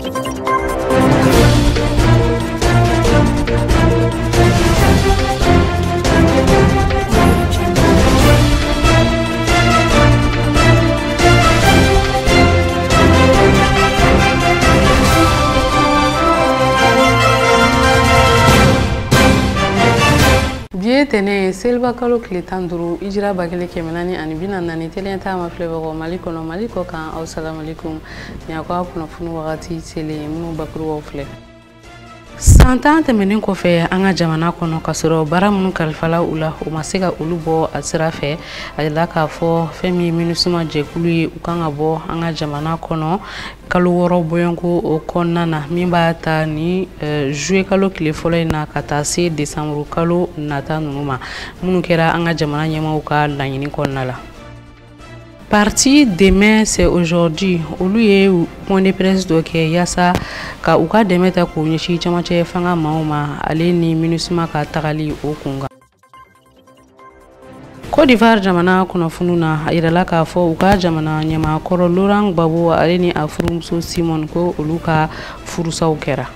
Bi tɛnɛ seliba kalo tile 15 hijira 1444 télé ta ma filɛbagaw Mali kɔnɔ Mali kɔ kan aw salamalekum ni a ko kunnafoni wagati selen minnu bakurubaw filɛ. San 10 tɛmɛnen kɔfɛ an ka jamana kɔnɔ ka sɔrɔ baara minnu kalifala u la u ma se ka olu bɔ a sira fɛ. A yirala k'a fɔ fɛn min ye MINUSMA jɛkulu ye u kan ka bɔ an ka jamana kɔnɔ kalo 6 bɔɲɔgɔnko o kɔnɔna na min b'a ta ni juillet kalo tile fɔlɔ in na ka taa se décembre kalo nata ninnu ma minnu kɛra an ka jamana ɲɛmaaw ka laɲini kɔnɔna la. Parti Demain c'est aujourd'hui olu ye point de presse dɔ kɛ yaasa ka u ka dɛmɛ ta k'u ɲɛsin camancɛ fanga maaw ma ale ni MINUSMA ka tagali o kun kan. Côte d'Ivoire jamana kunnafoniw na a yirala k'a fɔ u ka jamana ɲɛmaakɔrɔ Laurent Gbagbo ale ni a furumuso Simone ko olu ka furusaw kɛra.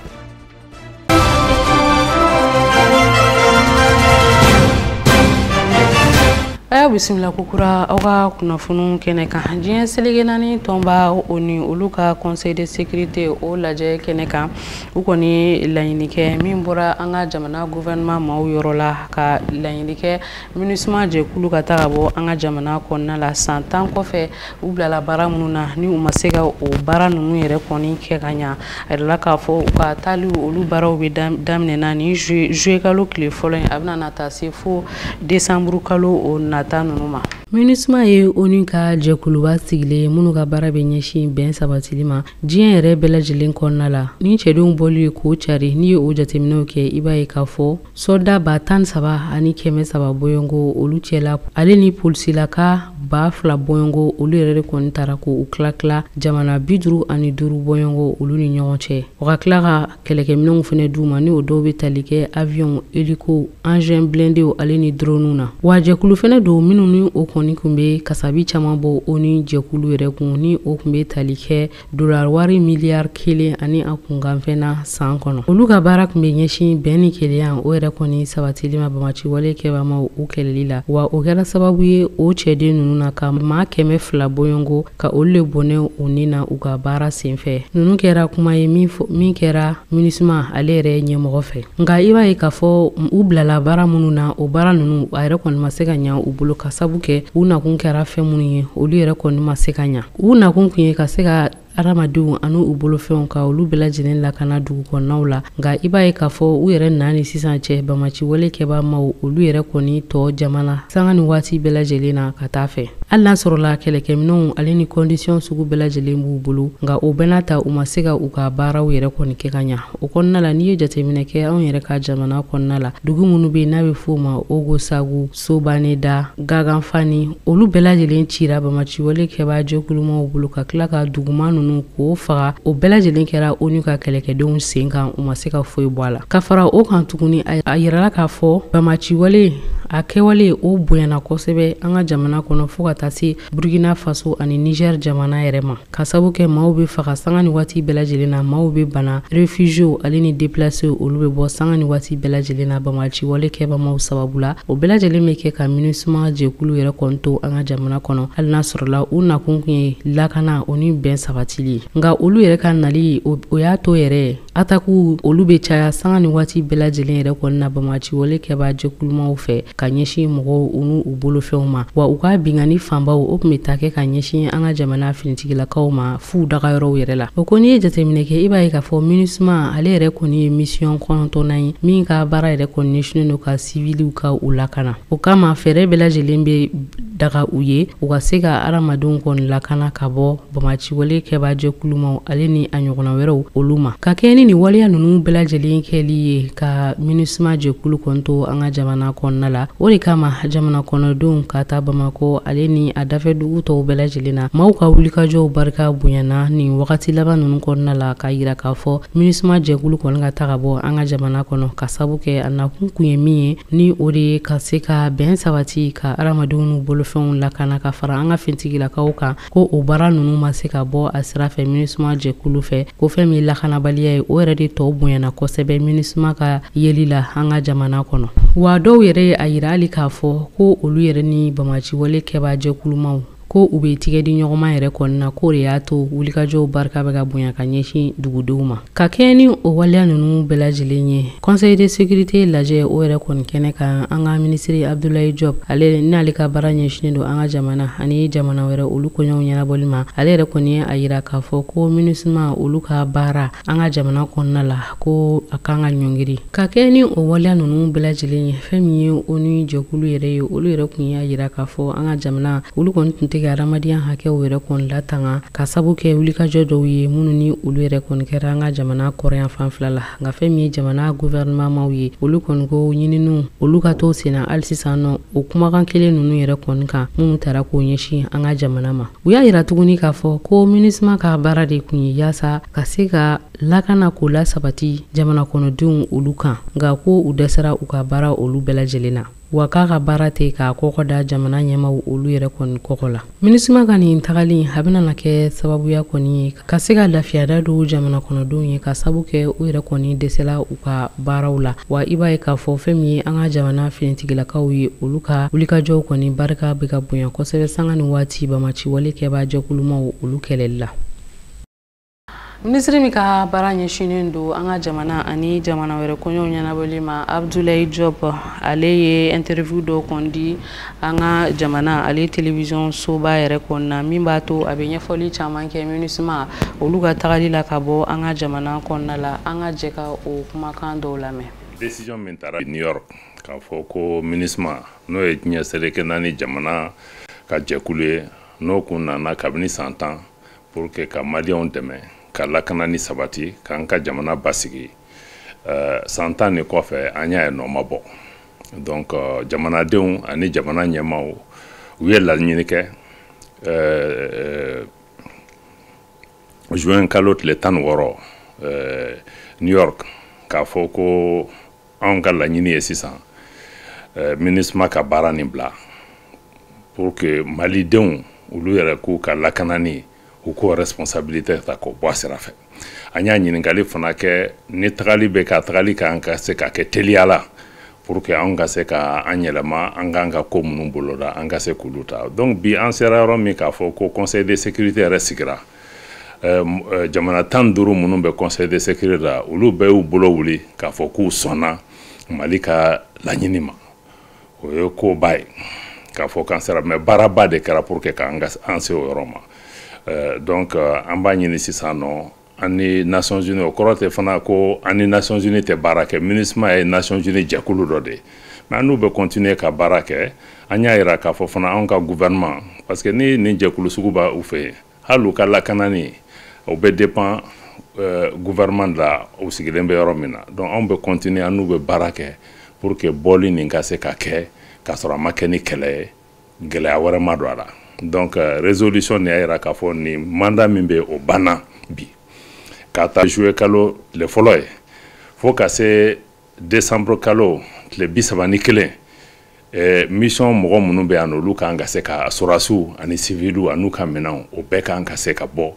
A bisimila kokura aw ka kunnafoniw kɛnɛ kan. Diɲɛ seleke naani tɔnba o ni olu ka conseil de sécurité o lajɛ kɛnɛ kan u kɔni laɲini kɛ min bɔra an ka jamana gouvernement maaw yɔrɔ la ka laɲini kɛ MINUSMA jɛkulu ka taa ka bɔ an ka jamana kɔnɔna la san 10 kɔfɛ u bilala baara minnu na ni u ma se ka o baara ninnu yɛrɛ kɔni kɛ ka ɲa. A yirala k'a fɔ u ka taali olu baaraw bɛ daminɛ ni juillet kalo tile fɔlɔ in a bɛna na taa se fo décembre kalo o nata ninnu ma. MINUSMA ye ONU ka jɛkuluba sigilen minnu ka baara bɛ ɲɛsin bɛn sabatili ma diɲɛ yɛrɛ bɛɛ lajɛlen kɔnɔna la. Ni cɛdenw bɔli ye k'o cari n'i ye o jateminɛw kɛ i b'a ye k'a fɔ sɔda 13,300 bɔɲɔgɔnko olu cɛla ale ni polisilaka 2,000 bɔɲɔgɔnko olu yɛrɛ de kɔni taara k'u tila tila jamana 55 bɔɲɔgɔnko olu ni ɲɔgɔn cɛ. O ka tila ka kɛlɛkɛminɛnw fɛnɛ d'u ma ni o dɔw bɛ tali kɛ avion, hélico, engin blindé ale ni drone na. Wa jɛkulu fɛnɛ don minnu ni o kɔni kun bɛ kasabi caman bɔ ONU jɛkulu yɛrɛ kun ni o kun bɛ tali kɛ dollar wari miliyari 1 ani a kunkanfɛn na san kɔnɔ. Olu ka baara kun bɛ ɲɛsin bɛn ni kelenya o yɛrɛ kɔni sabatili ma bamaci wale kɛbamaw u kɛlɛli la. Wa o kɛra sababu ye o cɛden ninnu na ka maa 200 bɔɲɔgɔnko ka olu le bɔnɛ u ni na u ka baara senfɛ. Ninnu kɛra kuma ye min kɛra MINUSMA ale yɛrɛ ɲɛmɔgɔ fɛ. Nka i b'a ye k'a fɔ u bilala baara minnu na o baara ninnu a yɛrɛ kɔni ma se ka ɲa u bolo ka sabu kɛ u nakun kɛra fɛn minnu ye olu yɛrɛ kɔni ma se ka ɲa. U nakun kun ye ka se ka adamadenw ani u bolofɛnw ka olu bɛɛ lajɛlen lakana dugu kɔnɔnaw la. Nka i b'a ye k'a fɔ u yɛrɛ na ni sisan cɛ bamaci wale kɛbaa maaw olu yɛrɛ kɔni tɔ jamana sanga ni waati bɛɛ lajɛlen na ka taa fɛ. Hali n'a sɔrɔla kɛlɛkɛminɛnw ale ni condition sugu bɛɛ lajɛlen b'u bolo nka o bɛɛ n'a ta u ma se ka u ka baaraw yɛrɛ kɔni kɛ ka ɲa. O kɔnɔna la n'i ye jateminɛ kɛ anw yɛrɛ ka jamana kɔnɔna la dugu minnu bɛ yen n'a bɛ f'o ma Ogosagu, Sobaneda, Gaganfani olu bɛɛ lajɛlen cira bamaci wale kɛbaa jɛkulumaw bolo ka tila ka duguma ninnu k'o faga. O bɛɛ lajɛlen kɛra ONU ka kɛlɛkɛdenw sen kan u ma se ka foyi bɔ a la. Ka fara o kan tuguni a yirala k'a fɔ bamaci wale a kɛwale o bonyana kosɛbɛ an ka jamana kɔnɔ fo ka taa se Burkina Faso ani Niger jamana yɛrɛ ma. Ka sabu kɛ maaw bɛ faga sanga ni waati bɛɛ lajɛlen na, maaw bɛ bana, réfugiés ale ni déplacés olu bɛ bɔ sanga ni waati bɛɛ lajɛlen na bamaci wale kɛbamaw sababu la. O bɛɛ lajɛlen bɛ kɛ ka MINUSMA jɛkulu yɛrɛ kɔni to an ka jamana kɔnɔ hali n'a sɔrɔla u nakun kun ye lakana o ni bɛn sabatili. Nka olu yɛrɛ ka nali o y'a to yɛrɛ ataku olu bɛ caya sanga ni waati bɛɛ lajɛlen yɛrɛ kɔni na bamaci wale kɛbaa jɛkulumaw fɛ ka ɲɛsin mɔgɔw u n'u bolofɛnw ma. Wa u ka binkanni fanbaw o tun bɛ taa kɛ ka ɲɛsin an ka jamana finitigilakaw ma f'u dagayɔrɔw yɛrɛ la. O ko n'i ye jateminɛ kɛ i b'a ye k'a fɔ MINUSMA ale yɛrɛ kɔni ye mission 9nan ye min ka baara yɛrɛ kɔni ɲɛsinnen don ka civiliw ka u lakana. O kama fɛɛrɛ bɛɛ lajɛlen bɛ daga u ye u ka se ka hadamadenw kɔni lakana ka bɔ bamaci wale kɛbaa jɛkulumaw ale ni a ɲɔgɔnna wɛrɛw olu ma. Ka kɛ ni nin waleya ninnu bɛɛ lajɛlen kɛli ye ka MINUSMA jɛkulu kɔni to an ka jamana kɔnɔna la. la. O de kama jamana kɔnɔdenw ka taa Bamakɔ ale ni a dafɛ dugu tɔw bɛɛ lajɛlen na, maaw ka wulikajɔw barika bonyana nin wagati laban ninnu kɔnɔna la, k'a yira k'a fɔ MINUSMA jɛkulu kɔni ka ta ka bɔ an ka jamana kɔnɔ, ka sabu kɛ a nakun kun ye min ye, ni o de ye ka se ka bɛn sabati, ka hadamadenw n'u bolofɛnw lakana, ka fara an ka fintigilakaw kan, ko o baara ninnu ma se ka bɔ a sira fɛ MINUSMA jɛkulu fɛ. Ko fɛn min lakanabaliya ye, o yɛrɛ de tɔ bonyana kosɛbɛ MINUSMA ka yeli la an ka jamana kɔnɔ. Wa dɔw yɛrɛ ye a yira hali k'a fɔ ko olu yɛrɛ ni bamaciwale kɛbaa jɛkulumaw ko u bɛ tigɛ di ɲɔgɔnma yɛrɛ kɔnɔna, k'o de y'a to wulikajɔw barika bɛ ka bonya ka ɲɛsin dugudenw ma. Ka kɛɲɛ ni o waleya ninnu bɛɛ lajɛlen ye, Conseil de sécurité lajɛ o yɛrɛ kɔni kɛnɛ kan, an ka minisiri Abdoulaye Diop, ale n'ale ka baara ɲɛsinnen don an ka jamana ani jamana wɛrɛ olu koɲɛw ɲɛnabɔli ma, ale yɛrɛ kɔni ye a yira k'a fɔ ko MINUSMA olu ka baara an ka jamana kɔnɔna la, ko a kan ka ɲɔngiri. Ka kɛɲɛ ni o waleya ninnu bɛɛ lajɛlen ye, fɛn min ye ONU jɛkulu yɛrɛ ye, olu yɛrɛ kun y'a yira k'a fɔ an ka jamana olu kɔni tun tɛ ka adamadenya hakɛw yɛrɛ kɔni latanga, ka sabu kɛ wulikajɔ dɔw ye minnu ni olu yɛrɛ kɔni kɛra an ka jamana kɔrɔyan fan fila la. Nka fɛn min ye jamana gouvernement maw ye, olu kɔni ko ɲininiw olu ka to senna hali sisan nɔ o kumakan kelen ninnu yɛrɛ kɔni kan minnu taara k'o ɲɛsin an ka jamana ma. U y'a yira tuguni k'a fɔ ko MINUSMA ka baara de kun ye yaasa ka se ka lakana k'o la sabati jamana kɔnɔdenw olu kan, nka ko u dɛsɛra u ka baara olu bɛɛ lajɛlen na, wa k'a ka baara tɛ k'a kɔkɔ da jamana ɲɛmaw olu yɛrɛ kɔni kɔkɔ la. MINUSMA ka nin tagali a bɛna kɛ sababuya kɔni ye ka se ka lafiyada don jamana kɔnɔdenw ye, ka sabu kɛ u yɛrɛ kɔni dɛsɛla u ka baaraw la. Wa i b'a ye k'a fɔ fɛn min ye an ka jamana finitigilakaw ye, olu ka wulikajɔw kɔni barika bɛ ka bonya kosɛbɛ sanga ni waati bamaciwale kɛbaa jɛkulumaw olu kɛlɛli la. Minisiri min ka baara ɲɛsinnen don an ka jamana ani jamana wɛrɛ koɲɛw ɲɛnabɔli ma, Abdoulaye Diop, ale ye interview dɔ kɔni di an ka jamana ale télévision soba yɛrɛ kɔnɔna, min b'a to a bɛ ɲɛfɔli caman kɛ MINUSMA olu ka tagali la ka bɔ an ka jamana kɔnɔna la. An ka jɛ ka o kumakan dɔw lamɛn. Décision min taara New York k'a fɔ ko MINUSMA, n'o ye diɲɛ seleke naani jamana ka jɛkulu ye, n'o kun nana kabini san 10 pour que ka maliyɛnw dɛmɛ ka lakana ni sabati, k'an ka jamana basigi, san 10 nin kɔfɛ an y'a ye nɔ ma bɔ. Donc jamanadenw ani jamana ɲɛmaaw u ye laɲini kɛ juin kalo tile 16 New York, k'a fɔ ko anw ka laɲini ye sisan MINUSMA ka baara nin bila pour que malidenw olu yɛrɛ k'u ka lakanani, u k'o responsabilité ta k'o bɔ a sira fɛ. An y'a ɲininkali fana kɛ ni tagali bɛ ka tagali kan ka se ka kɛ teliya la pour que anw ka se ka an yɛlɛma, an k'an ka ko minnu boloda an ka se k'olu ta. Donc bi an sera yɔrɔ min k'a fɔ ko Conseil de sécurité yɛrɛ sigira, jamana 15 minnu bɛ Conseil de sécurité la, olu bɛɛ y'u bolo wuli k'a fɔ k'u sɔnna Mali ka laɲini ma. O ye koba ye k'a fɔ k'an sera, mais baaraba de kɛra pour que k'an an se o yɔrɔ ma. Donc an b'a ɲini sisan nɔ an ni Nations Unies, o kɔrɔ tɛ fana ko an ni Nations Unies tɛ baara kɛ. MINUSMA ye Nations Unies jɛkulu dɔ de ye, mais an n'u bɛ continuer ka baara kɛ. An y'a yira k'a fɔ fana anw ka gouvernement, parce que ni nin jɛkulu sugu b'a u fɛ yen, hali u ka lakanani o bɛ dépend gouvernement la u sigilen bɛ yɔrɔ min na. Donc anw bɛ continuer, an n'u bɛ baara kɛ pour que bɔli nin ka se ka kɛ k'a sɔrɔ a ma kɛ ni kɛlɛ ye, gɛlɛya wɛrɛ ma don a la. Donc résolution nin y'a yira k'a fɔ nin mandat min bɛ o banna bi, k'a ta juillet kalo tile fɔlɔ ye fo ka se décembre kalo tile 31, mission mɔgɔ minnu bɛ yan nɔ, olu kan ka se ka sɔrɔdasiw ani civiliw ani ka minɛnw, o bɛɛ kan ka se ka bɔ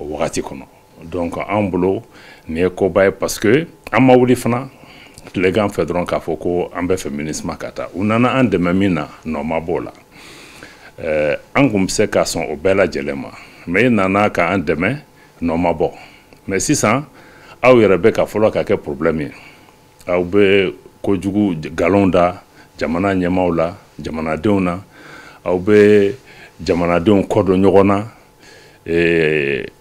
o wagati kɔnɔ. Donc an bolo nin ye koba ye, parce que an ma wuli fana tilegan fɛ dɔrɔn k'a fɔ ko an bɛ fɛ MINUSMA ka taa. U nana an dɛmɛ min na, nɔ ma b'o la. An kun bɛ se ka sɔn o bɛɛ lajɛlen ma, mais i nana k'an dɛmɛ, nɔ ma bɔ. Mais sisan aw yɛrɛ bɛ ka fɔlɔ ka kɛ problème ye, aw bɛ kojugu nkalon da jamana ɲɛmaaw la, jamanadenw na, aw bɛ jamanadenw kɔ don ɲɔgɔn na.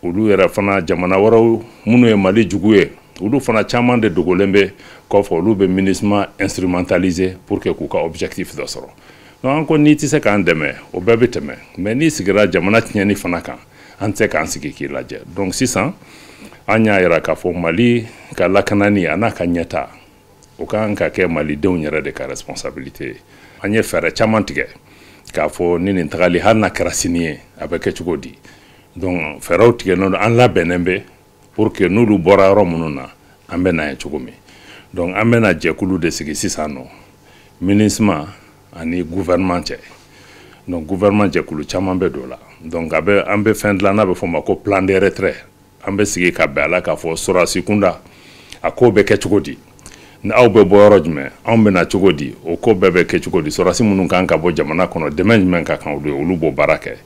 Olu yɛrɛ fana jamana wɛrɛw minnu ye Mali jugu ye, olu fana caman de dogolen bɛ kɔfɛ, olu bɛ MINUSMA instrumentaliser pour que k'u ka objectif dɔ sɔrɔ. Donc an ko n'i tɛ se k'an dɛmɛ, o bɛɛ bɛ tɛmɛ, mais n'i sigira jamana tiɲɛni fana kan, an tɛ se k'an sigi k'i lajɛ. Donc sisan an y'a yira k'a fɔ Mali ka lakanani a n'a ka ɲɛta, o kan ka kɛ malidenw yɛrɛ de ka responsabilité ye. An ye fɛɛrɛ caman tigɛ k'a fɔ ni nin tagali, hali n'a kɛra sini ye, a bɛ kɛ cogo di. Donc fɛɛrɛw tigɛlen don, an labɛnnen bɛ pour que n'olu bɔra yɔrɔ minnu na, an bɛ na ye cogo min. Donc an bɛna jɛkulu de sigi sisan nɔ, MINUSMA ani gouvernement cɛ. Donc gouvernement jɛkulu caman bɛ don o la. Donc a bɛ, an bɛ fɛn dilan n'a bɛ fɔ o ma ko plan de retrait. An bɛ sigi ka bɛn a la k'a fɔ sɔrɔdasi kunda, a ko bɛ kɛ cogo di, ni aw bɛ bɔ yɔrɔ jumɛn, anw bɛ na cogo di, o ko bɛɛ bɛ kɛ cogo di, sɔrɔdasi minnu kan ka bɔ jamana kɔnɔ, dɛmɛ jumɛn ka kan olu ye, olu b'o baara kɛ.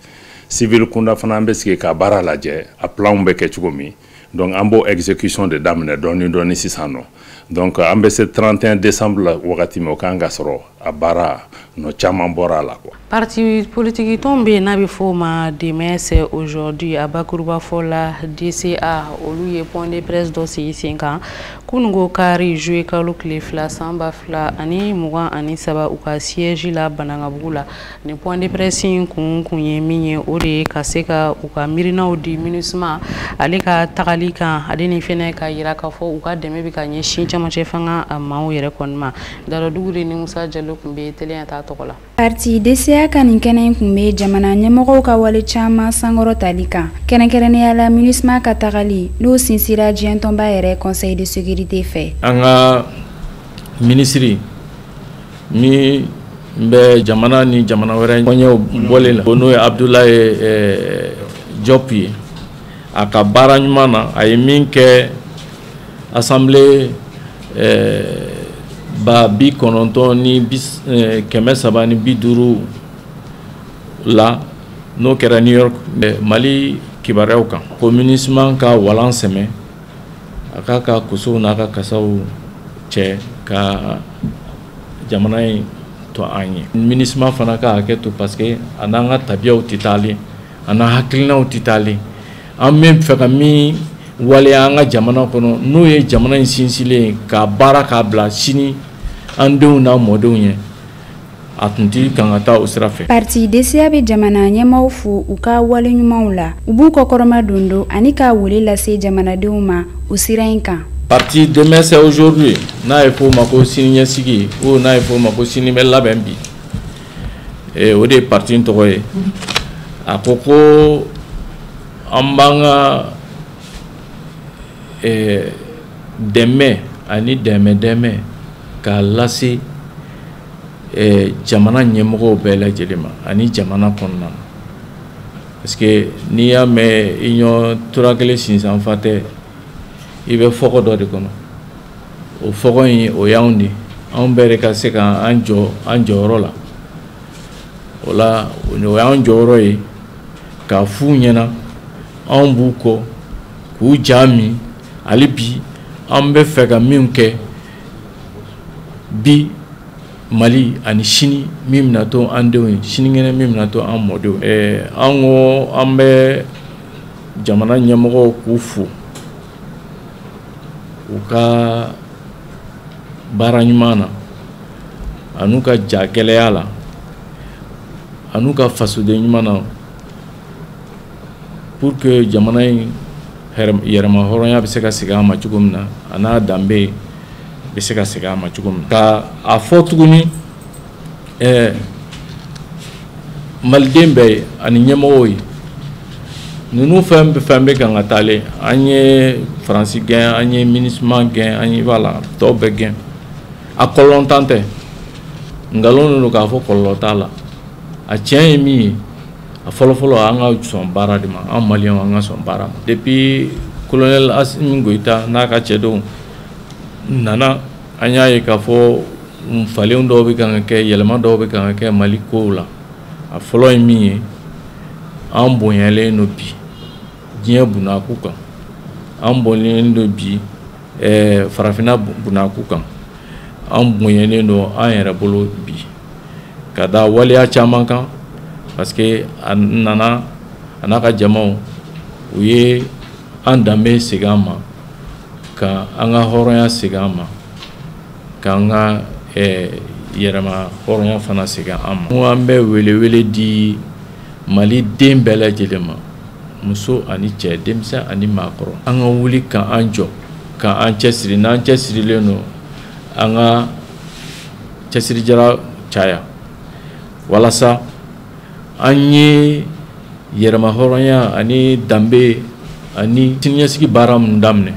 Civil kunda fana, an bɛ sigi ka baara lajɛ, a planw bɛ kɛ cogo min. Donc an b'o exécution de daminɛ dɔɔni dɔɔni sisan nɔ. Donc an bɛ se 31 décembre la wagati min, o kan ka sɔrɔ a baara nɔ caman bɔra a la quoi. Parti politique tɔn bɛ yen n'a bɛ fɔ o ma Demain c'est aujourd'hui, a bakurubafɔ la DCA, olu ye point de presse dɔ sigi sen kan kununko kari, juillet kalo tile 2, san 2023, u ka siège la Banankabugu la. Nin point de presse in kun ye min ye, o de ye ka se ka u ka miirinaw di MINUSMA ale ka tagali kan, ale ni fɛnɛ ka yira k'a fɔ u ka dɛmɛ bɛ ka ɲɛsin cɛmancɛ fanga a maaw yɛrɛ kɔni ma. Dalo de ni Musa Jalo tun bɛ teliya t'a tɔgɔ la. Parti DCA ka nin kɛnɛ in tun bɛ jamana ɲɛmɔgɔw ka wale caman sankɔrɔ tali kan, kɛrɛnkɛrɛnnenya la MINUSMA ka tagali, n'o sinsira diɲɛ tɔnba yɛrɛ Conseil de sécurité fɛ. An ka minisiri min bɛ jamana ni jamana wɛrɛ kɔɲɛw bɔlen la, n'o ye Abdoulaye Diop ye, a ka baara ɲuman na, a ye min kɛ assemblée 350 la, n'o kɛra New York, Mali kibaruyaw kan, ko MINUSMA ka walan sɛmɛ, a k'a ka kosow n'a ka kasaw cɛ ka jamana in to an ye. MINUSMA fana ka hakɛ to, parce que a n'an ka tabiyaw tɛ taalen, a n'an hakilinaw tɛ taalen. An bɛ fɛ ka min waleya an ka jamana kɔnɔ, n'o ye jamana in sinsinlen ye, k'a baara k'a bila sini an denw n'an mɔdenw ye, a tun ti kan ka taa o sira fɛ. Parti DCA bɛ jamana ɲɛmaaw fo u ka wale ɲumanw la, u b'u kɔkɔrɔma don don ani ka wele lase jamanadenw ma o sira in kan. Parti Demain c'est aujourd'hui, n'a ye fɔ o ma ko siniɲɛsigi, ou n'a ye fɔ o ma ko sini bɛ labɛn bi, o de ye parti in tɔgɔ ye. A ko ko an b'an ka dɛmɛ ani dɛmɛ k'a lase jamana ɲɛmɔgɔw bɛɛ lajɛlen ma ani jamana kɔnɔna na, parce que n'i y'a mɛn i ɲɔ tura kelen sinsanfa tɛ, i bɛ fɔkɔ dɔ de kɔnɔ. O fɔkɔ in, o y'anw de, anw bɛɛ de ka se k'an jɔ an jɔyɔrɔ la. O la, o y'an jɔyɔrɔ ye k'a f'u ɲɛna anw b'u kɔ k'u ja min. Hali bi an bɛ fɛ ka min kɛ bi Mali ani sini min bɛna to an denw ye, sinikɛnɛ min bɛna to an mɔdenw ye. An ko an bɛ jamana ɲɛmɔgɔw k'u fo u ka baara ɲuman na, an'u ka ja gɛlɛya la, an'u ka fasoden ɲuman na, pour que jamana in yɛrɛma hɔrɔnya bɛ se ka segin an ma cogo min na, a n'a danbe bɛ se ka segin an ma cogo min na. Ka a fɔ tuguni maliden bɛɛ ye ani ɲɛmɔgɔw ye, ninnu fɛn fɛn bɛ kan ka taalen, an ye Faransi gɛn, an ye MINUSMA gɛn, an ye voilà tɔw bɛɛ gɛn, a kɔlɔlɔntan tɛ, nkalon don k'a fɔ kɔlɔlɔ t'a la. A tiɲɛ ye min ye, a fɔlɔfɔlɔ, an ka sɔn baara de ma, an maliyɛnw, an ka sɔn baara ma. Depuis colonel Assimi Goïta n'a ka cɛdenw nana, an y'a ye k'a fɔ falenw dɔw bɛ kan ka kɛ, yɛlɛma dɔw bɛ kan ka kɛ Mali kow la. A fɔlɔ ye min ye, an bonyalen don bi diɲɛ bunakun kan, an bonyalen don bi farafinna bunakun kan, an bonyalen don an yɛrɛ bolo bi ka da waleya caman kan, parce que a nana a n'a ka jamaw, u ye an danbe segin an ma, ka an ka hɔrɔnya segin an ma, k'an ka yɛrɛma hɔrɔnya fana segin an ma. An bɛ welewele di Mali den bɛɛ lajɛlen ma, muso ani cɛ, denmisɛn ani maakɔrɔ, an ka wuli k'an jɔ, k'an cɛsiri. N'an cɛsirilen don, an ka cɛsirijala caya. Walasa an ye yɛrɛmahɔrɔnya ani danbe ani siniɲɛsigi baara minnu daminɛ,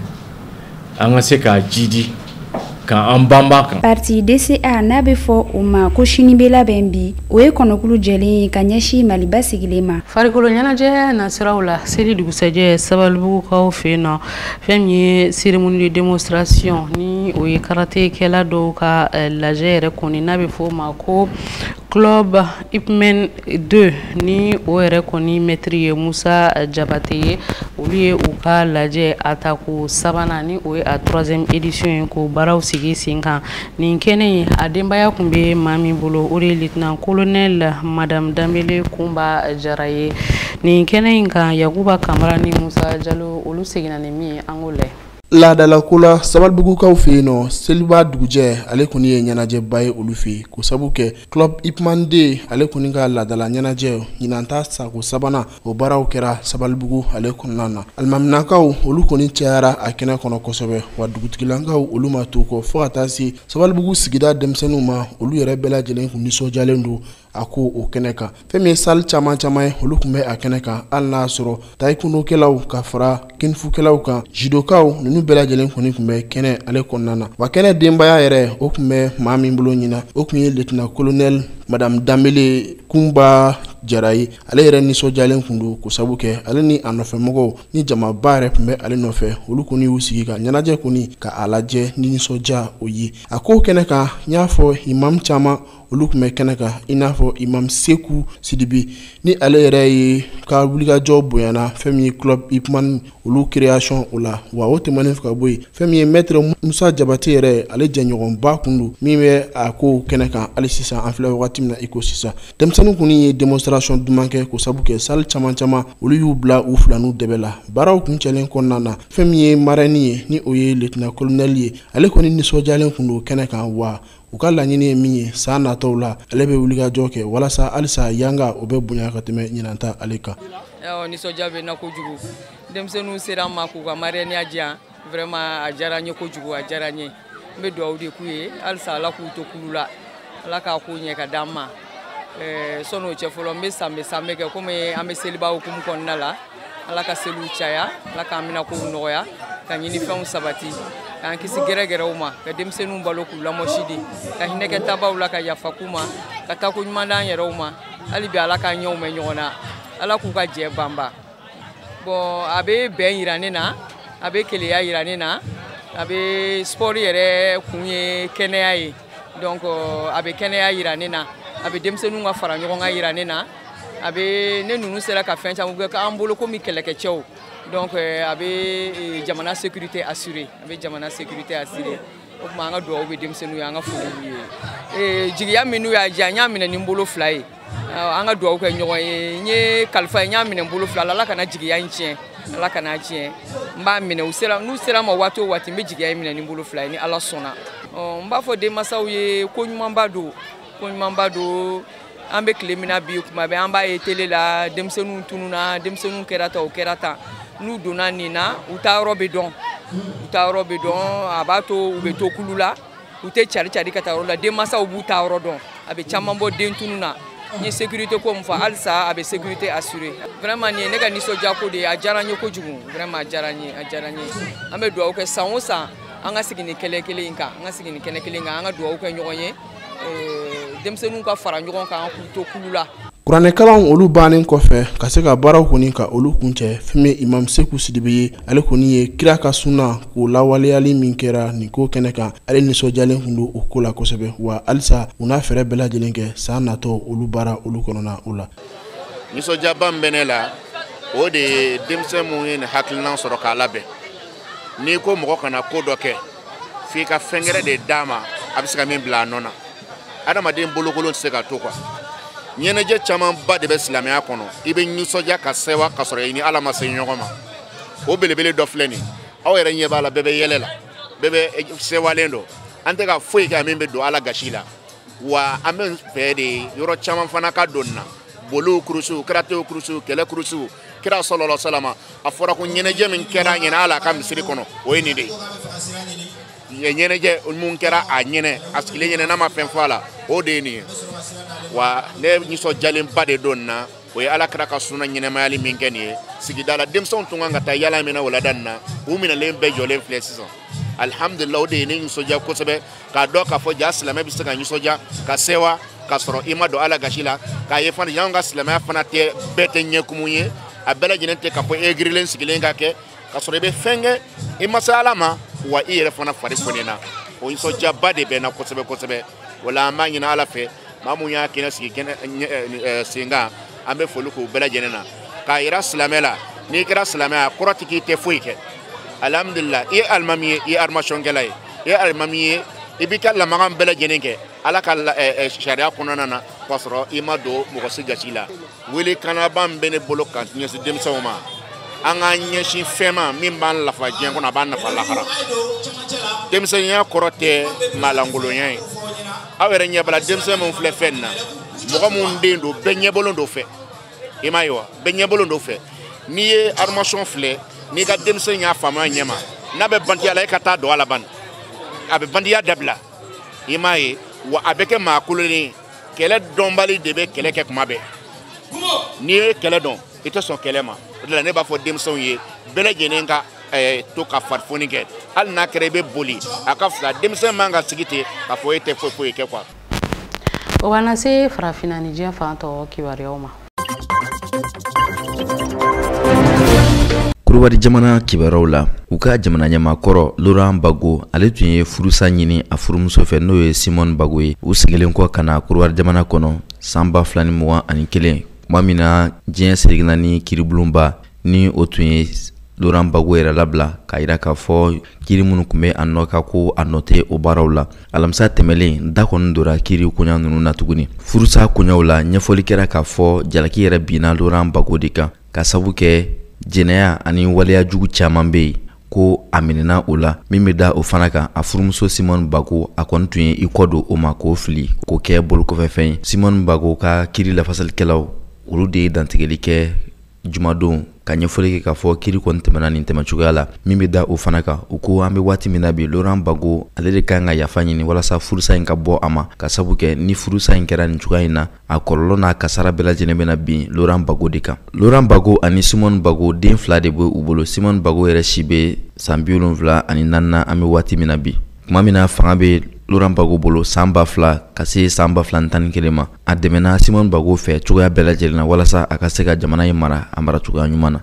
an ka se k'a jidi k'an banba kan. Parti DCA, n'a bɛ fɔ o ma ko sini bɛ labɛn bi, o ye kɔnɔkulu jɛlen ye ka ɲɛsin Maliba sigilen ma. Farikolo ɲɛnajɛ nasiraw la, seli dugusɛjɛ, Sabalibugukaw fɛ yen nɔ, fɛn min ye cérémonie de démonstration ni o ye karatékɛla dɔw ka lajɛ yɛrɛ kɔni, n'a bɛ fɔ o ma ko Club Ipman 2, ni o yɛrɛ kɔni maître ye Musa Jabate ye, olu ye u ka lajɛ a tako sabanan, ni o ye a troisième édition ye, k'o baaraw sigi sen kan. Nin kɛnɛ in, a denbaya tun bɛ maa min bolo, o de ye lieutenant colonel madame Danbele Kunba Jara ye. Nin kɛnɛ in kan, Yakuba Kamara ni Musa Jalo, olu seginna ni min ye, an k'o lajɛ. Laadalako la, Sabalibugukaw fɛ yen nɔ, seliba dugujɛ ale kɔni ye ɲɛnajɛba ye olu fɛ yen, k'o sabu kɛ Club Ipman 2 ale kɔni ka laadala ɲɛnajɛ ɲinan ta sako sabanan, o baaraw kɛra Sabalibugu ale kɔnɔna na. Alimaminakaw olu kɔni cayara a kɛnɛ kɔnɔ kosɛbɛ, wa dugutigilakaw olu ma to kɔ, fo ka taa se Sabalibugu sigida denmisɛnninw ma, olu yɛrɛ bɛɛ lajɛlen kun nisɔndiyalen don a ko o kɛnɛ kan. Fɛn min ye salle caman caman ye, olu tun bɛ a kɛnɛ kan, hali n'a y'a sɔrɔ taekwondo-kɛlaw ka fara kung-fu-kɛlaw kan, judokaw, ninnu bɛɛ lajɛlen kɔni tun bɛ kɛnɛ ale kɔnɔna na. Wa kɛnɛ denbaya yɛrɛ, o tun bɛ maa min bolo ɲina, o tun ye lieutenant colonel madame Danbele Kunba Jara ye. Ale yɛrɛ nisɔndiyalen tun don, k'o sabu kɛ ale ni a nɔfɛmɔgɔw ni jamaba yɛrɛ tun bɛ ale nɔfɛ, olu kɔni y'u sigi ka ɲɛnajɛ kɔni ka a lajɛ ni nisɔndiya o ye a ko kɛnɛ kan. N y'a fɔ, imam caman olu tun bɛ kɛnɛ kan, i n'a fɔ imam Seku Sidibe, ni ale yɛrɛ ye ka wulikajɔ bonyana fɛn min ye Club Ipman olu création o la. Wa o tɛmɛnen fɛ ka bɔ yen, fɛn min ye maître Musa Jabate yɛrɛ, ale jɛɲɔgɔnba kun don min bɛ a ko kɛnɛ kan hali sisan. An filɛ wagati min na i ko sisan, denmisɛnnin kɔni ye démonstration duman kɛ, k'o sabu kɛ salle caman caman olu y'u bila u filaniw dɛbɛ la. Baaraw kuncɛlen kɔnɔna na, fɛn min ye marraine ye, ni o ye lieutenant colonel ye, ale kɔni nisɔndiyalen kun don kɛnɛ kan. Wa u ka laɲini ye min ye, san nataw la ale bɛ wulikajɔ kɛ walasa halisa yanga o bɛ bonya ka tɛmɛ ɲinan ta ale kan. Nisɔndiya bɛ n na kojugu. Denmisɛnninw sera an ma k'u ka marraine di yan, vraiment a diyara n ye kojugu, a diyara n ye. N bɛ dugawu de k'u ye halisa, Ala k'u to kulu la, Ala k'a ko ɲɛ ka d'an ma. Sɔn'o cɛ fɔlɔ, n bɛ sanbɛ sanbɛ kɛ komi an bɛ seliba hukumu kɔnɔna la. Ala ka seliw caya, Ala k'an bɛna kow nɔgɔya, ka ɲinifɛnw sabati, k'an kisi gɛrɛgɛrɛw ma, ka denmisɛnninw balo k'u lamɔsi de, ka hinɛ kɛ tabaw la, ka yafa k'u ma, ka taako ɲuman d'an yɛrɛw ma. Hali bi, Ala k'an ɲɛw mɛn ɲɔgɔn na, Ala k'u ka jɛ banba. Bon, a bɛ bɛn yira ne na, a bɛ keleya yira ne na, a bɛ sport yɛrɛ kun ye kɛnɛya ye, donc a bɛ kɛnɛya yira ne na, a bɛ denmisɛnninw ka fara ɲɔgɔn kan yira ne na, a bɛ ne ninnu sera ka fɛn caman kɛ an bolo komi kɛlɛkɛcɛw. Donc a bɛ jamana sécurité assurer, a bɛ jamana sécurité assurer. O tuma an ka dugawu bɛ denmisɛnninw ye, an ka foli b'u ye. Jigiya min n'u y'a diya, n y'a minɛ ni n bolo fila ye. An ka dugawu kɛ ɲɔgɔn ye. N ye kalifa ye, n y'a minɛ n bolo fila la. Ala kana jigiya in tiɲɛ, Ala kana tiɲɛ. N b'a minɛ, u sera, n'u sera ma waati o waati, n bɛ jigiya in minɛ ni n bolo fila ye, ni Ala sɔnna. N b'a fɔ denmansaw ye ko ɲumanba don, ko ɲumanba don. An bɛ tile min na bi, kuma bɛɛ an b'a ye télé la, denmisɛnninw tununna, denmisɛnninw kɛra tan, o kɛra tan. N'u donna nin na, u taa yɔrɔ bɛ dɔn, u taa yɔrɔ bɛ dɔn. A b'a to u bɛ to kulu la, u tɛ cari cari ka taa yɔrɔ la. Denmansaw b'u taa yɔrɔ dɔn, a bɛ caman bɔ den tunun na. N ye sécurité ko min fɔ, halisa a bɛ sécurité assurer. Vraiment, nin ye ne ka nisɔndiya ko de ye, a diyara n ye kojugu, vraiment a diyara n ye, a diyara n ye. An bɛ dugawu kɛ san o san, an ka sigi nin kɛlɛ kelen in kan, an ka sigi nin kɛnɛ kelen kan, an ka dugawu kɛ ɲɔgɔn ye, denmisɛnninw ka fara ɲɔgɔn kan k'u to kulu la. Kuranɛkalanw olu bannen kɔfɛ ka se ka baaraw kɔni ka olu kuncɛ, fɛn min imam Seku Sidibe ye, ale kɔni ye kira ka suna k'o lawaleyali min kɛra nin ko kɛnɛ kan, ale nisɔndiyalen tun don o ko la kosɛbɛ. Wa halisa u n'a fɛɛrɛ bɛɛ lajɛlen kɛ san natɔ olu baara olu kɔnɔna o la. Nisɔndiyaba min bɛ ne la, o de ye denmisɛn mun ye nin hakilina sɔrɔ k'a labɛn. N'i ko mɔgɔ kana ko dɔ kɛ, f'i ka fɛn wɛrɛ de d'a ma a bɛ se ka min bila a nɔ na. Adamaden bolokolon tɛ se ka to quoi. Ɲɛnajɛ camanba de bɛ silamɛya kɔnɔ, i bɛ nisɔndiya ka sɛwa ka sɔrɔ i ni Ala ma se ɲɔgɔn ma. O belebele dɔ filɛ nin, aw yɛrɛ ɲɛ b'a la, bɛɛ bɛ yɛlɛ la, bɛɛ bɛ sɛwalen don. An tɛ ka foyi kɛ min bɛ don Ala gasi la. Wa an bɛ fɛ de yɔrɔ caman fana ka don nin na, boliw kurusiw, karatew kurusiw, kɛlɛ kurusiw. Kira sɔlɔlɔ salama, a fɔra ko ɲɛnajɛ min kɛra a ɲɛna Ala ka misiri kɔnɔ, o ye nin de ye. Ɲɛnajɛ mun kɛra a ɲɛnɛ, a sigilen ɲɛnɛ, n'a ma fɛn fɔ a la, o de ye nin ye. Wa ne nisɔndiyalenba de don na, o ye Ala kira ka suna ɲɛnɛmayali min kɛ nin ye sigida la. Denmisɛnw tun kan ka taa yala min na wulada nin na, u minɛlen bɛɛ jɔlen filɛ sisan. Alihamudulila, o de ye ne nisɔndiya kosɛbɛ, k'a dɔn k'a fɔ ja silamɛ bɛ se ka nisɔndiya ka sewa k'a sɔrɔ i ma don Ala gasi la. K'a ye fana y'anw ka silamɛya fana tɛ bɛɛ tɛ ɲɛkumu ye, a bɛɛ lajɛlen tɛ k'a fɔ e girilen sigilen ka kɛ k'a sɔrɔ i bɛ fɛn kɛ i ma se Ala ma, wa i yɛrɛ fana fari fonina. O nisɔndiyaba de bɛ n na kosɛbɛ kosɛbɛ. O la an b'a ɲini Ala fɛ, maa mun y'a kɛnɛ sigi kɛnɛ sen kan, an bɛ foli k'u bɛɛ lajɛlen na, k'a yira silamɛ la n'i kɛra silamɛ a kɔrɔ tɛ k'i tɛ foyi kɛ. Alhamdulillah, i ye alimami ye, i ye arimasɔnkɛla ye, i ye alimami ye, i b'i ka lamaga bɛɛ lajɛlen kɛ Ala ka sariya kɔnɔna na, k'a sɔrɔ i ma don mɔgɔ si gasi la. Wele kanaba min bɛ ne bolo ka ɲɛsin denmisɛnw ma, an k'an ɲɛsin fɛn ma min b'an lafa diɲɛ kɔnɔ, a b'an nafa lahara. Denmisɛnninya kɔrɔ tɛ maalankolonya ye. Aw yɛrɛ ɲɛ b'a la, denmisɛn minnu filɛ fɛn na, mɔgɔ minnu den don, bɛɛ ɲɛbolo don fɛ, i m'a ye wa, bɛɛ ɲɛbolo don fɛ. N'i ye arimasɔn filɛ, n'i ka denmisɛn y'a faamuya ɲɛ ma, n'a bɛ bandiya la, e ka taa don a la ban, a bɛ bandiya dabila, i m'a ye wa, a bɛ kɛ maa kololen ye. Kɛlɛ dɔnbali de bɛ kɛlɛ kɛ kuma bɛɛ. N'i ye kɛlɛ dɔn, i tɛ sɔn kɛlɛ ma. O de la ne b'a fɔ denmisɛnw ye, bɛɛ lajɛlen ka to ka farifoni kɛ, hali n'a kɛra i bɛ boli, a ka fisa. Denmisɛn man ka sigi ten k'a fɔ e tɛ foyi foyi kɛ quoi. O b'an lase farafinna ni diɲɛ fan tɔ kibaruyaw ma. Korowari jamana kibaruyaw la, u ka jamana ɲɛmaakɔrɔ Laurent Gbagbo, ale tun ye furusa ɲini a furumuso fɛ, n'o ye Simone Gbagbo ye. U seginnen kɔ ka na Korowari jamana kɔnɔ san 2021, tuma min na diɲɛ seleke naani kiiribulonba ni o tun ye Laurent Gbagbo yɛrɛ labila, k'a yira k'a fɔ kiiri minnu tun bɛ a nɔ kan ko a nɔ tɛ o baaraw la. Alamisa tɛmɛlen, da kɔni donna kiiri koɲa ninnu na tuguni. Furusa koɲaw la, ɲɛfɔli kɛra k'a fɔ jalaki yɛrɛ binna Laurent Gbagbo de kan, ka sabu kɛ jɛnɛya ani waleya jugu caman bɛ yen ko a minɛna o la. Min bɛ da o fana kan, a furumuso Simone Gbagbo, a kɔni tun ye i kɔ don o ma k'o fili k'o kɛ bolokɔfɛfɛn ye. Simone Gbagbo ka kiiri lafasalikɛlaw, olu de ye dantigɛli kɛ jumadon ka ɲɛfɔli kɛ k'a fɔ kiiri kɔni tɛmɛna nin tɛmɛcogoya la. Min bɛ da o fana kan, u ko an bɛ waati min na bi, Laurent Gbagbo ale de kan ka yafa ɲini walasa furusa in ka bɔ a ma, ka sabu kɛ ni furusa in kɛra nin cogoya in na, a kɔlɔlɔ n'a kasara bɛɛ lajɛlen bɛna bin Laurent Gbagbo de kan. Laurent Gbagbo ani Simone Gbagbo, den fila de bɛ u bolo. Simone Gbagbo yɛrɛ si bɛ san 74 na an bɛ waati min na bi. Tuma min na fanga bɛ Laurent Gbagbo bolo san 2000 ka se san 2011 ma, a dɛmɛna Simone Gbagbo fɛ cogoya bɛɛ lajɛlen na walasa a ka se ka jamana in mara a mara cogoya ɲuman na.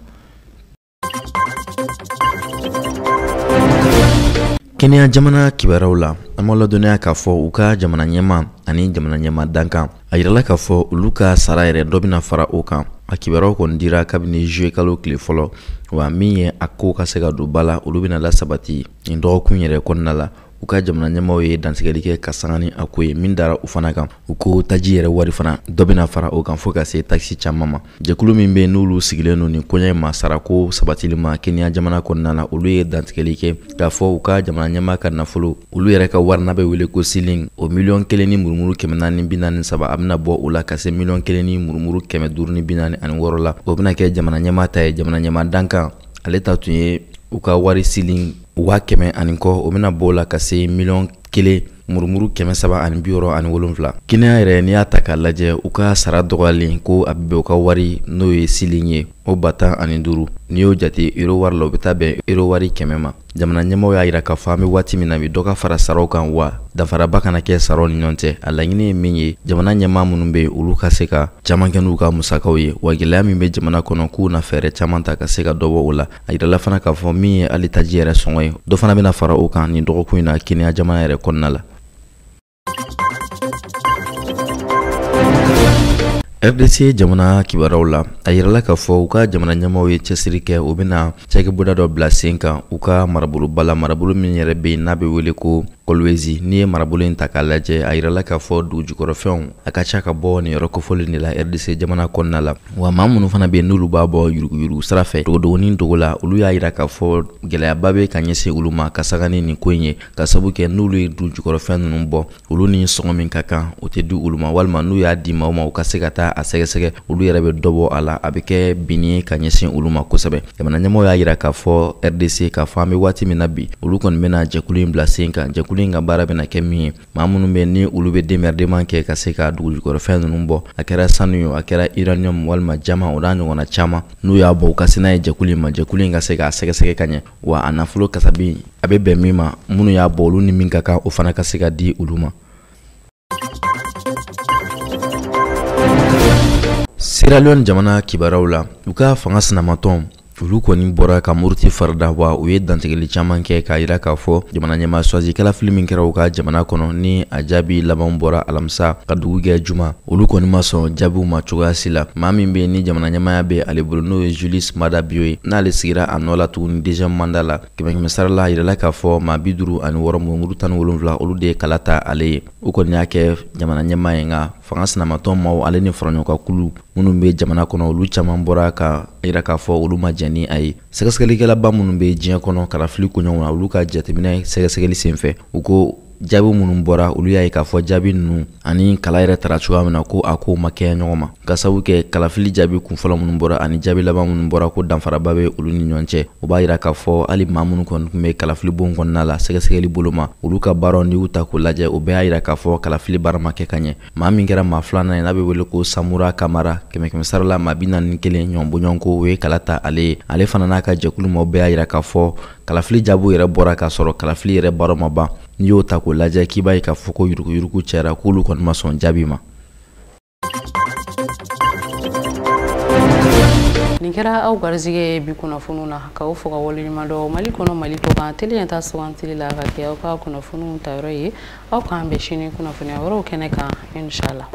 Kenya jamana kibaruyaw la, an b'aw ladɔnniya k'a fɔ u ka jamana ɲɛmaa ani jamana ɲɛmaa dankan, a yirala k'a fɔ olu ka sara yɛrɛ dɔ bɛna fara o kan. A kibaruyaw kɔni dira kabini juillet kalo tile fɔlɔ, wa min ye a ko ka se ka don ba la, olu bɛna lasabati nin dɔgɔkun yɛrɛ kɔnɔna la. U ka jamana ɲɛmaaw ye dantigɛli kɛ ka sanga ni a ko ye min dara u fana kan. U ko taji yɛrɛ wari fana dɔ bɛna fara o kan fo ka se takisi caman ma. Jɛkulu min bɛ yen n'olu sigilen don nin koɲɛ in ma sarako sabatili ma Kenya jamana kɔnɔna na, olu ye dantigɛli kɛ k'a fɔ u ka jamana ɲɛmaa ka nafolo, olu yɛrɛ ka wari n'a bɛ wele ko siling, o 1,443 million, a bɛna bɔ o la ka se 1,546 million la. O bɛna kɛ jamana ɲɛmaa ta ye. Jamana ɲɛmaa dankan, ale ta tun ye u ka wari siling 100,000 ani kɔ, o bɛna bɔ o la ka se 1,367 million. Kenya yɛrɛ, n'i y'a ta k'a lajɛ, u ka sara dɔgɔyalen ko a bɛ bɛn u ka wari n'o ye siling ye, o 15,000, n'i y'o jate euro wari la, o bɛ taa bɛn euro wari 100 ma. Jamana ɲɛmaaw y'a yira k'a fɔ an bɛ waati min na bi, dɔ ka fara saraw kan, wa danfaraba kana kɛ saraw ni ɲɔgɔn cɛ. A laɲini ye min ye, jamana ɲɛmaa minnu bɛ yen, olu ka se ka caman kɛ n'u ka musakaw ye, wa gɛlɛya min bɛ jamana kɔnɔ, k'u na fɛɛrɛ caman ta ka se ka dɔ bɔ o la. A yirala fana k'a fɔ min ye hali taji yɛrɛ sɔngɔ ye, dɔ fana bɛna fara o kan nin dɔgɔkun in na Kenya jamana yɛrɛ kɔnɔna la. RDC jamana kibaruyaw la, a yirala k'a fɔ u ka jamana ɲɛmaaw ye cɛsiri kɛ, u bɛna cakɛbonda dɔ bila sen kan u ka maraboloba la, marabolo min yɛrɛ bɛ yen n'a bɛ wele ko Kolwezi. N'i ye marabolo in ta k'a lajɛ, a yirala k'a fɔ dugujukɔrɔfɛnw a ka ca ka bɔ nin yɔrɔ kofɔlen de la RDC jamana kɔnɔna la. Wa maa minnu fana bɛ yen n'olu b'a bɔ yuruguyurugu sira fɛ dogodogonin dogo la, olu y'a yira k'a fɔ gɛlɛyaba bɛ ka ɲɛsin olu ma ka saga ni nin ko in ye, ka sabu kɛ n'olu ye dugujukɔrɔfɛn ninnu bɔ, olu ni sɔngɔ min ka kan o tɛ di olu ma, walima n'u y'a di maaw ma u ka se ka taa a sɛgɛsɛgɛ, olu yɛrɛ bɛ dɔ bɔ a la, a bɛ kɛ binni ye ka ɲɛsin olu ma kosɛbɛ. Jamana ɲɛmɔgɔw y'a yira k'a fɔ RDC k'a fɔ an bɛ waati min na bi, olu kɔni bɛna jɛkulu in bila sen kan, jɛkulu Jɛkulu in ka baara bɛna kɛ min ye, maa minnu bɛ ni olu bɛ démerdement kɛ ka se ka dugujukɔrɔfɛn ninnu bɔ, a kɛra sanu ye, a kɛra uranium walima diamant, o n'a ɲɔgɔnna caman, n'u y'a bɔ u ka se n'a ye jɛkulu in ma, jɛkulu in ka se k'a sɛgɛsɛgɛ ka ɲɛ, wa a nafolo kasabi a bɛ bɛn min ma, minnu y'a bɔ olu ni min ka kan, o fana ka se ka di olu ma. Sierra Leone jamana kibaruyaw la, u ka fanga sinamatɔn olu kɔni bɔra ka muruti farida, wa u ye dantigɛli caman kɛ k'a yira k'a fɔ jamana ɲɛmaa suwazi kalafili min kɛra u ka jamana kɔnɔ ni a jaabi laban bɔra alamisa ka dugu kɛ juma, olu kɔni ma sɔn jaabiw ma cogoya si la. Maa min bɛ ni jamana ɲɛmaaya bɛ ale bolo, n'o ye Julius Maada Bio ye, n'ale sigira a nɔ la tuguni deuxième mandat la, 100 sara la, a yirala k'a fɔ maa 56 17 olu de ye kala ta ale ye. U kɔni y'a kɛ jamana ɲɛmaa ye, nka fanga sinamatɔn maaw ale ni faraɲɔgɔnkankulu minnu bɛ jamana kɔnɔ, olu caman bɔra ka yira k'a fɔ olu ma jɛn ni a ye. Sɛgɛsɛgɛlikɛlaba minnu bɛ diɲɛ kɔnɔ kalafili koɲɔgɔn na, olu ka jateminɛ sɛgɛsɛgɛli senfɛ, u ko jaabi minnu bɔra, olu y'a ye k'a fɔ jaabi ninnu ani kala yɛrɛ tara cogoya min na, ko a kow ma kɛ ɲɔgɔn ma, ka sababu kɛ kalafili jaabi kunfɔlɔ minnu bɔra ani jaabi laban minnu bɔra, ko danfaraba bɛ olu ni ɲɔgɔn cɛ. O b'a yira k'a fɔ hali maa minnu kɔni tun bɛ kalafili bon kɔnɔna la sɛgɛsɛgɛli bolo ma, olu ka baaraw n'i y'u ta k'u lajɛ, o bɛɛ y'a yira k'a fɔ kalafili baara ma kɛ ka ɲɛ. Maa min kɛra maa filanan ye, n'a bɛ wele ko Samura Kamara, 100 sara la maa 41 ɲɔgɔn bɔɲɔgɔnko o ye kala ta ale ye. Ale fana n'a ka jɛkulu maaw bɛɛ y'a yira k'a fɔ kalafili jaabiw yɛrɛ bɔra k'a sɔrɔ kalafili yɛrɛ baara ma ban. N'i y'o ta k'o lajɛ, k'i b'a ye k'a fɔ ko yuruguyurugu cayara, k'olu kɔni ma sɔn jaabi ma. Nin kɛra aw garisɛgɛ ye bi kunnafoniw na, k'aw fo ka waleɲuman dɔn. Mali kɔnɔ, Mali kɔ kan, télé ta sugantili la ka kɛ aw ka kunnafoniw tayɔrɔ ye. Aw k'an bɛn sini kunnafoniya wɛrɛw kɛnɛ kan, inshallah.